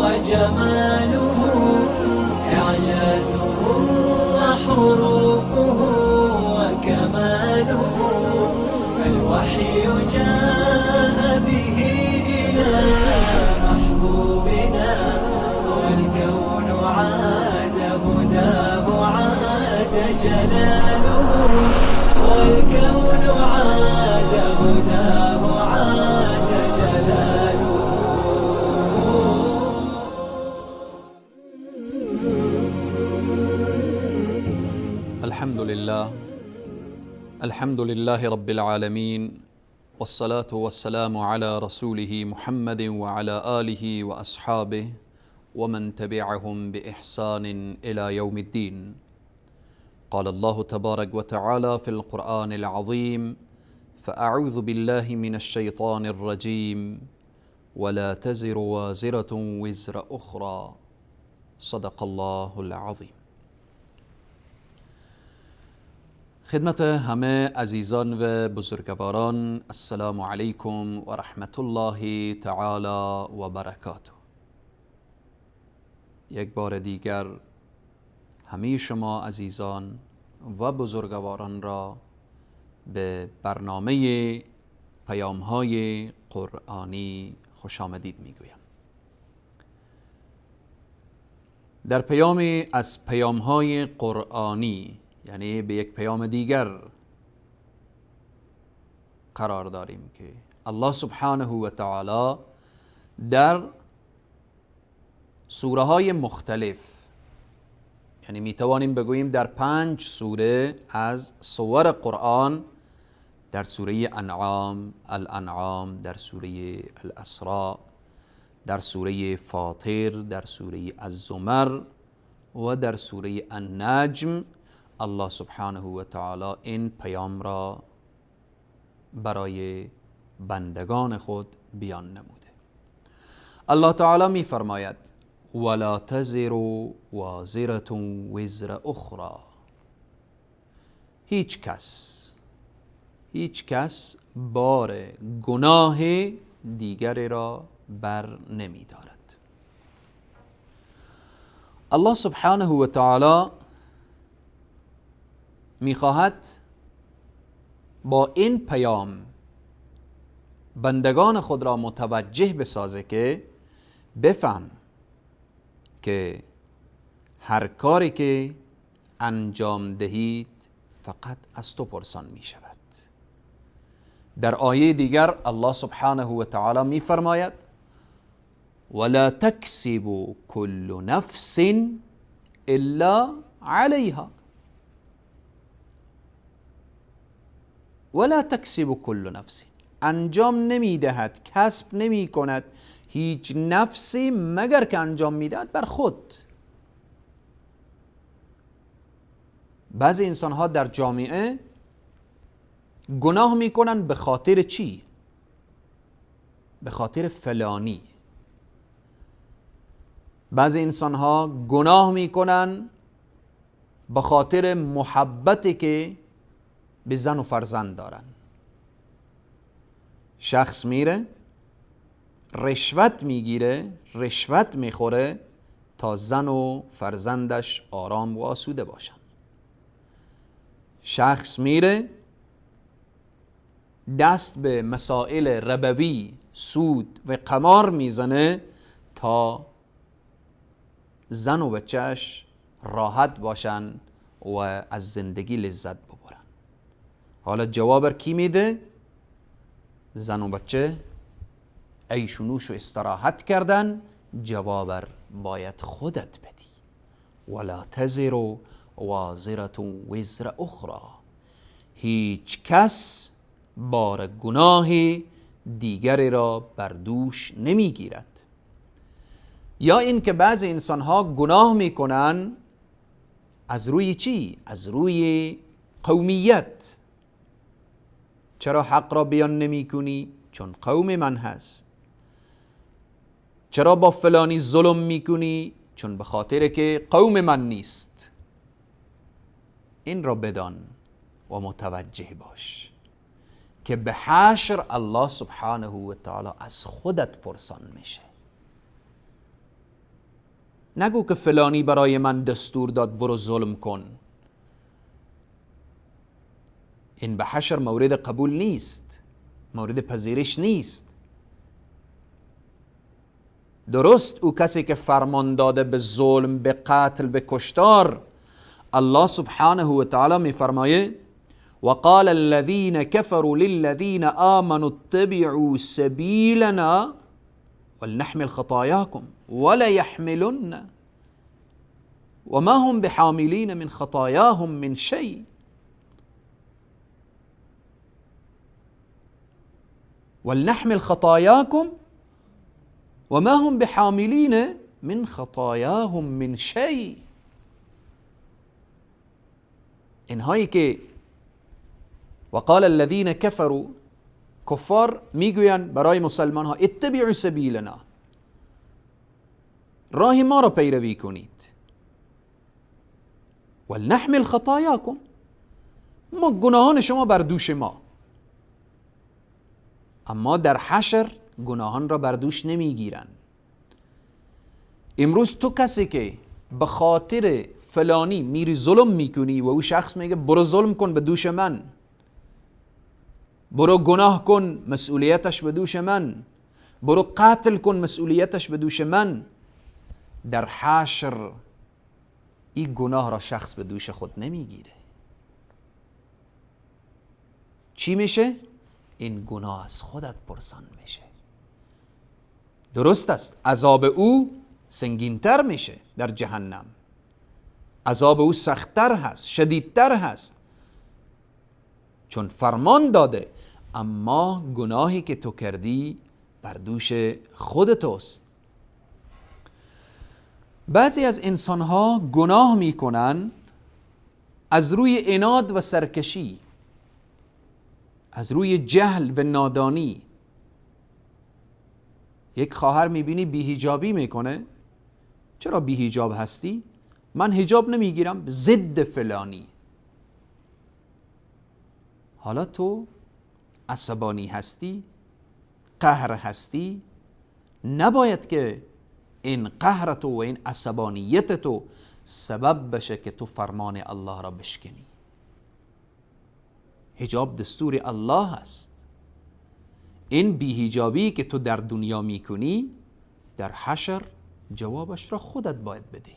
وجماله، إعجازه وحروفه وكماله، الوحي جاء به إلى محبوبنا، والكون عاد هداه عاد جلاله، والكون عاد هداه عاد جلاله. الحمد لله، الحمد لله رب العالمين، والصلاة والسلام على رسوله محمد وعلى آله وأصحابه ومن تبعهم بإحسان إلى يوم الدين. قال الله تبارك وتعالى في القرآن العظيم: فأعوذ بالله من الشيطان الرجيم، ولا تزر وازرة وزر أخرى. صدق الله العظیم. خدمت همه عزیزان و بزرگواران، السلام علیکم و رحمت الله تعالی و برکاته. یک بار دیگر همه شما عزیزان و بزرگواران را به برنامه پیام‌های قرآنی خوش آمدید میگویم. در پیام از پیام‌های قرآنی، یعنی به یک پیام دیگر قرار داریم که الله سبحانه و تعالی در سوره های مختلف، یعنی می توانیم بگوییم در 5 سوره از سور قرآن، در سوره انعام، الانعام، در سوره الاسراء، در سوره فاطر، در سوره الزمر و در سوره النجم، الله سبحانه و تعالی این پیام را برای بندگان خود بیان نموده. الله تعالی می فرماید: ولا تزر وازرة وزر اخرى. هیچ کس بار گناه دیگری را بر نمی دارد. الله سبحانه و تعالی میخواهد با این پیام بندگان خود را متوجه بسازه که بفهم که هر کاری که انجام دهید فقط از تو پرسان می شود. در آیه دیگر الله سبحانه و تعالی می فرماید: ولا تکسب كل نفس الا علیها. ولا تکسب کل نفس، انجام نمیدهد، کسب نمی کند هیچ نفسی مگر که انجام میدهد بر خود. بعضی انسان ها در جامعه گناه میکنن به خاطر چی؟ به خاطر فلانی. بعضی انسان ها گناه میکنن به خاطر محبتی که به زن و فرزند دارن. شخص میره رشوت میگیره، رشوت میخوره تا زن و فرزندش آرام و آسوده باشن. شخص میره دست به مسائل ربوی، سود و قمار میزنه تا زن و بچهش راحت باشن و از زندگی لذت ببرن. حالا جواب کی میده؟ زن و بچه عیش و نوش و استراحت کردن، جواب باید خودت بدی. ولا تزر وازرة وزر اخرى. هیچ کس بار گناه دیگری را بر دوش نمیگیرد. یا این که بعض انسان ها گناه میکنن از روی چی؟ از روی قومیت. چرا حق را بیان نمی کنی؟ چون قوم من هست. چرا با فلانی ظلم میکنی؟ چون به خاطر که قوم من نیست. این را بدان و متوجه باش که به حشر الله سبحانه و تعالی از خودت پرسان میشه. نگو که فلانی برای من دستور داد برو ظلم کن. این به حشر مورد قبول نیست، مورد پذیرش نیست. درست او کسی که فرمان داده به ظلم، به قتل، به کشتار، الله سبحانه و تعالی میفرمایه وقال الذين كفروا للذين آمنوا اتبعوا سبيلنا ولنحمل خطاياكم ولا يحملن وما هم بحاملين من خطاياهم من شيء. ولنحمل خطاياكم وما هم بحاملين من خطاياهم من شيء. اینهایی که وقال الذين كفروا، کفار میگویند برای مسلمان ها اتبعوا سبیلنا، راه ما را پیروی کنید، ولنحمل خطاياكم، ما گناهان شما بر دوش ما. اما در حشر گناهان را بر دوش نمیگیرن. امروز تو کسی که به خاطر فلانی میری ظلم میکنی و او شخص میگه برو ظلم کن به دوش من، برو گناه کن مسئولیتش به دوش من، برو قتل کن مسئولیتش به دوش من، در حشر این گناه را شخص به دوش خود نمیگیره. چی میشه؟ این گناه از خودت پرسان میشه. درست است عذاب او سنگینتر میشه در جهنم، عذاب او سختتر هست، شدیدتر هست، چون فرمان داده، اما گناهی که تو کردی بر دوش خود توست. بعضی از انسانها گناه میکنن از روی عناد و سرکشی، از روی جهل و نادانی. یک خواهر میبینی بی‌حجابی میکنه، چرا بی‌حجاب هستی؟ من حجاب نمیگیرم، ضد فلانی. حالا تو عصبانی هستی، قهر هستی، نباید که این قهر تو و این عصبانیت تو سبب بشه که تو فرمان الله را بشکنی. حجاب دستور الله است. این بی‌حجابی که تو در دنیا میکنی، در حشر جوابش را خودت باید بدهید.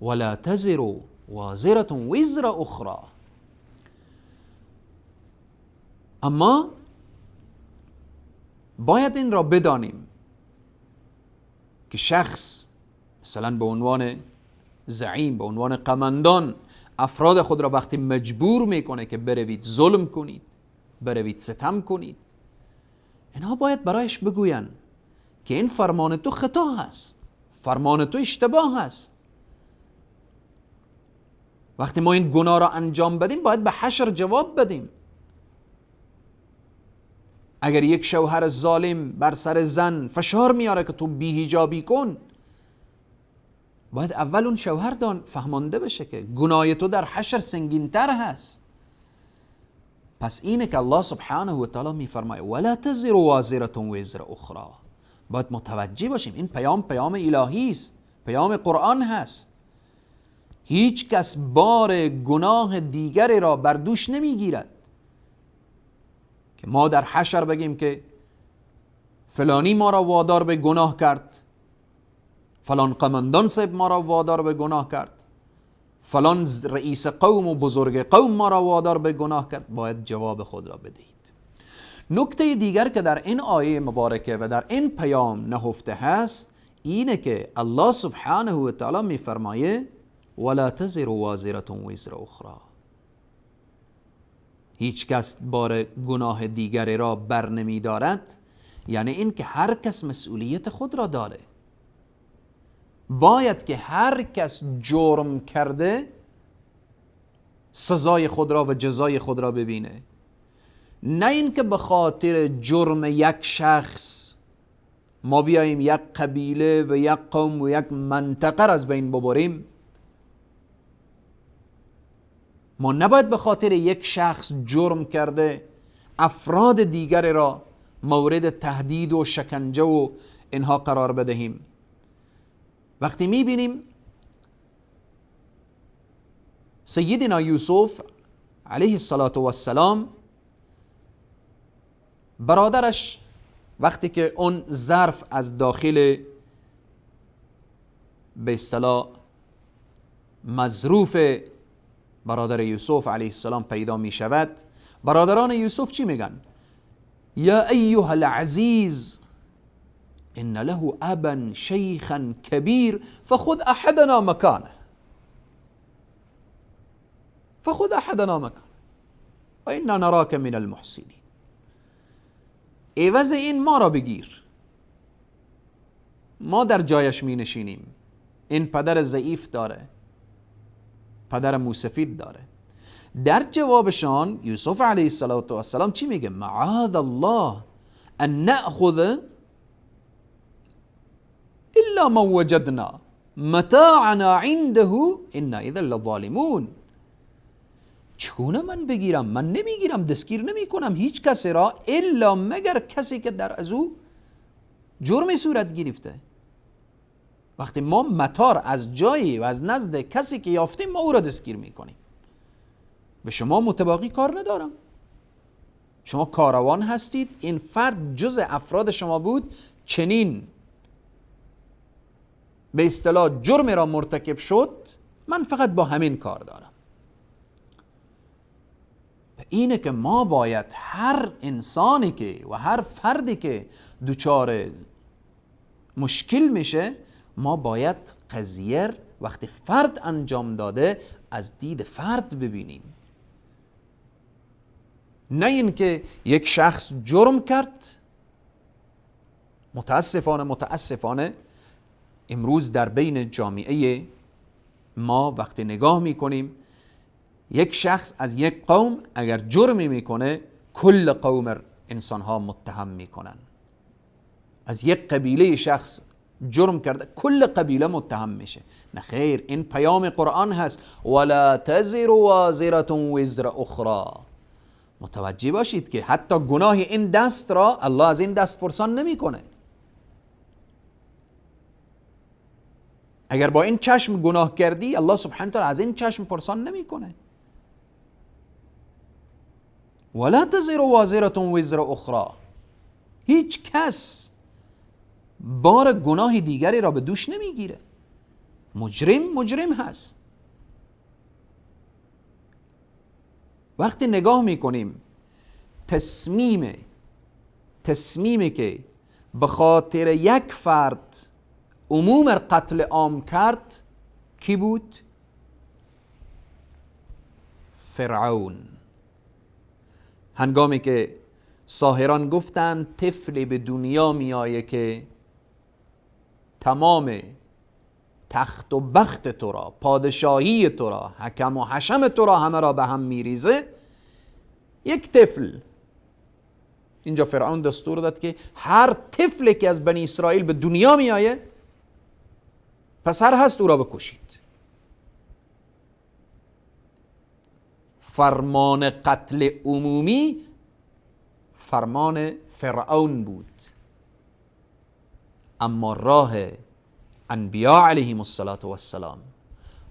ولا تزر وازرة وزر اخرى. اما باید این را بدانیم که شخص مثلا به عنوان زعیم، به عنوان قمندان، افراد خود را وقتی مجبور میکنه که بروید ظلم کنید، بروید ستم کنید، اینها باید برایش بگوین که این فرمان تو خطا هست، فرمان تو اشتباه هست. وقتی ما این گناه را انجام بدیم باید به حشر جواب بدیم. اگر یک شوهر ظالم بر سر زن فشار میاره که تو بی‌حجابی کن، باید اول اون شوهر دان فهمانده بشه که گناه تو در حشر سنگینتر هست. پس اینه که الله سبحانه و تعالی میفرماید ولا تزر وازرة وزر اخرى. باید متوجه باشیم این پیام، پیام الهی است، پیام قرآن هست. هیچ کس بار گناه دیگری را بر دوش نمیگیرد که ما در حشر بگیم که فلانی ما را وادار به گناه کرد، فلان قمندان صاحب ما را وادار به گناه کرد، فلان رئیس قوم و بزرگ قوم ما را وادار به گناه کرد. باید جواب خود را بدهید. نکته دیگر که در این آیه مبارکه و در این پیام نهفته هست اینه که الله سبحانه و تعالی میفرمایه ولا تزر وازرة وزر اخرى. هیچ کس بار گناه دیگری را بر نمی دارد، یعنی این که هر کس مسئولیت خود را داره. باید که هر کس جرم کرده سزای خود را و جزای خود را ببینه، نه اینکه به خاطر جرم یک شخص ما بیاییم یک قبیله و یک قوم و یک منطقه را از بین ببریم. ما نباید به خاطر یک شخص جرم کرده افراد دیگر را مورد تهدید و شکنجه و اینها قرار بدهیم. وقتی میبینیم سیدنا یوسف علیه الصلاة والسلام، برادرش وقتی که اون ظرف از داخل به اصطلاح مظروف برادر یوسف علیه السلام پیدا می شود، برادران یوسف چی میگن؟ یا ایها العزیز ان له ابا شیخا کبیر فخذ احدنا مکانه، فخذ احدنا مکانه و انا نراک من المحسنین. عوض این ما را بگیر، ما در جایش می نشینیم. این پدر ضعیف داره، پدر موسفید داره. در جوابشان یوسف علیه السلام چی میگه؟ معاذ الله ان نأخذ الا ما وجدنا متاعنا عنده انا اذا لظالمون. چگونه من بگیرم؟ من نمیگیرم، دستگیر نمی کنم هیچ کسی را الا مگر کسی که در از او جرم صورت گرفته. وقتی ما متار از جایی و از نزد کسی که یافتیم، ما او را دستگیر میکنیم. به شما متباقی کار ندارم، شما کاروان هستید، این فرد جز افراد شما بود، چنین به اصطلاح جرم را مرتکب شد، من فقط با همین کار دارم. اینه که ما باید هر انسانی که و هر فردی که دچار مشکل میشه، ما باید قضیه وقتی فرد انجام داده از دید فرد ببینیم، نه اینکه یک شخص جرم کرد. متاسفانه امروز در بین جامعه ما وقتی نگاه میکنیم، یک شخص از یک قوم اگر جرمی میکنه، کل قوم انسان ها متهم میکنن. از یک قبیله شخص جرم کرده، کل قبیله متهم میشه. نه خیر، این پیام قرآن هست، ولا تزر وازرة وزر اخرى. متوجه باشید که حتی گناه این دست را الله از این دست پرسان نمیکنه. اگر با این چشم گناه کردی، الله سبحانه تعالی از این چشم پرسان نمیکنه. ولا تزر وازرة وزر اخرى. هیچ کس بار گناه دیگری را به دوش نمیگیره. مجرم مجرم هست. وقتی نگاه میکنیم تصمیمی که به خاطر یک فرد عموم قتل عام کرد، کی بود؟ فرعون. هنگامی که ساحران گفتند طفلی به دنیا میایه که تمام تخت و بخت تو را، پادشاهی تو را، حکم و حشم تو را، همه را به هم میریزه، یک طفل. اینجا فرعون دستور داد که هر طفلی که از بنی اسرائیل به دنیا میایه، پسر هست، او را بکشید. فرمان قتل عمومی فرمان فرعون بود، اما راه انبیا علیهم الصلاة والسلام،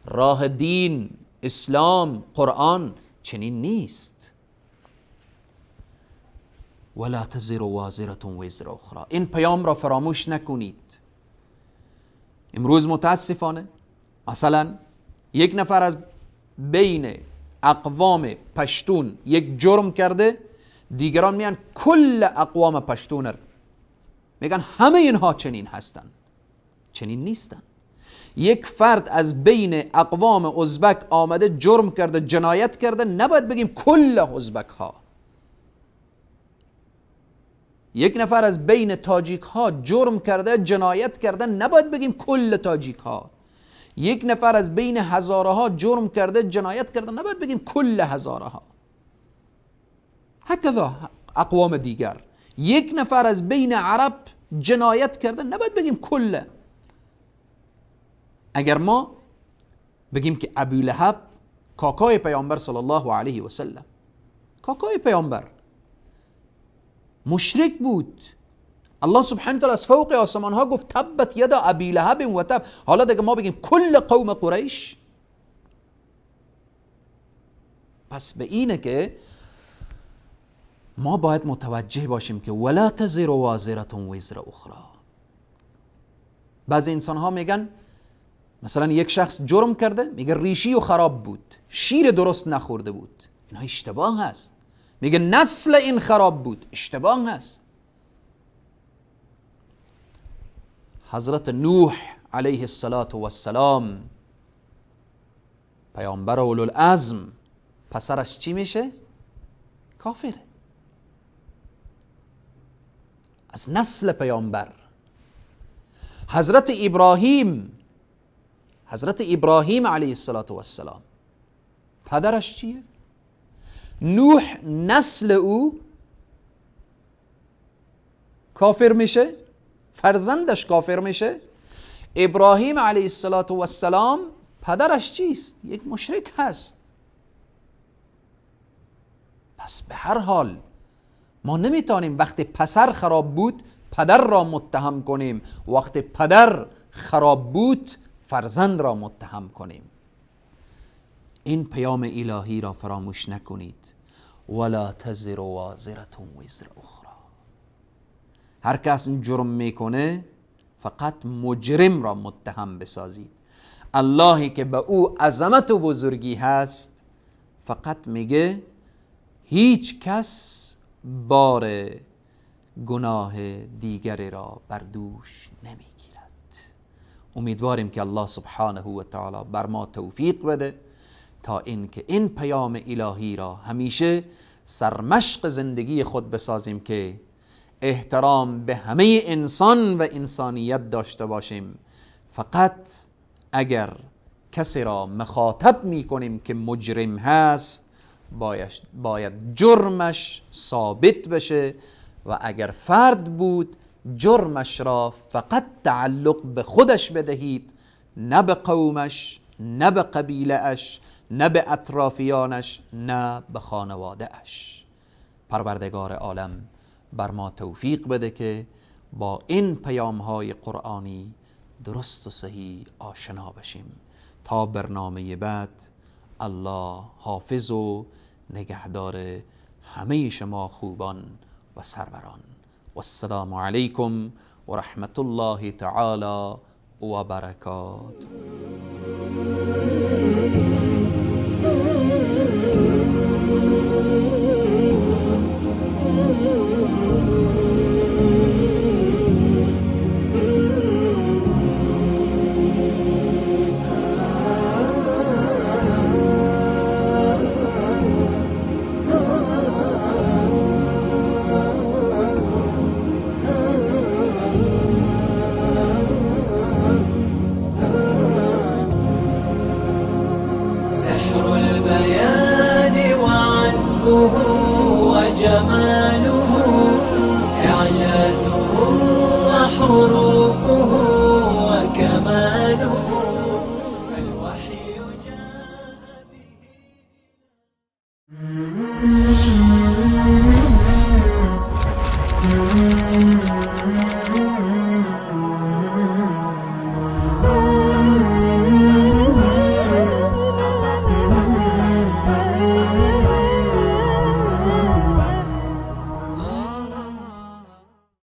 راه دین اسلام قرآن چنین نیست. ولا تزر وازرة وزر اخرى. این پیام را فراموش نکنید. امروز متاسفانه مثلا یک نفر از بین اقوام پشتون یک جرم کرده، دیگران میان کل اقوام پشتون میگن همه اینها چنین هستن. چنین نیستن. یک فرد از بین اقوام ازبک آمده، جرم کرده، جنایت کرده، نباید بگیم کل ازبک ها. یک نفر از بین تاجیک ها جرم کرده، جنایت کرده، نباید بگیم کل تاجیک ها. یک نفر از بین هزاره ها جرم کرده، جنایت کرده، نباید بگیم کل هزاره ها. هکذا اقوام دیگر. یک نفر از بین عرب جنایت کرده، نباید بگیم کل. اگر ما بگیم که ابو لهب کاکای پیامبر صلی الله علیه و سلم، کاکای پیامبر مشرک بود، الله سبحانه تعالی از فوق آسمان ها گفت تبت یدا ابی لهب و تب. حالا دیگه ما بگیم کل قوم قریش؟ پس به اینه که ما باید متوجه باشیم که ولا تزر وازره وزر اخرى. بعضی انسان ها میگن مثلا یک شخص جرم کرده، میگه ریشی و خراب بود، شیر درست نخورده بود. اینها اشتباه هست. میگه نسل این خراب بود، اشتباه هست. حضرت نوح علیه السلام پیامبر اولوالعزم، پسرش چی میشه؟ کافره، از نسل پیامبر. حضرت ابراهیم علیه السلام پدرش چیه؟ نوح نسل او کافر میشه، فرزندش کافر میشه. ابراهیم علیه السلام پدرش چیست؟ یک مشرک هست. پس به هر حال ما نمیتونیم وقتی پسر خراب بود پدر را متهم کنیم، وقتی پدر خراب بود فرزند را متهم کنیم. این پیام الهی را فراموش نکنید. ولا تزر وازره وزر اخرى. هر کس جرم میکنه فقط مجرم را متهم بسازید. اللهی که به او عظمت و بزرگی هست فقط میگه هیچ کس بار گناه دیگری را بر دوش نمیگیرد. امیدواریم که الله سبحانه و تعالی بر ما توفیق بده تا اینکه این پیام الهی را همیشه سرمشق زندگی خود بسازیم که احترام به همه انسان و انسانیت داشته باشیم. فقط اگر کسی را مخاطب میکنیم که مجرم هست باید جرمش ثابت بشه و اگر فرد بود جرمش را فقط تعلق به خودش بدهید، نه به قومش، نه به قبیله اش، نه به اطرافیانش، نه به خانواده اش. پروردگار عالم بر ما توفیق بده که با این پیام های قرآنی درست و صحیح آشنا بشیم. تا برنامه بعد، الله حافظ و نگهدار همه شما خوبان و سروران. والسلام علیکم و رحمت الله تعالی و برکاته.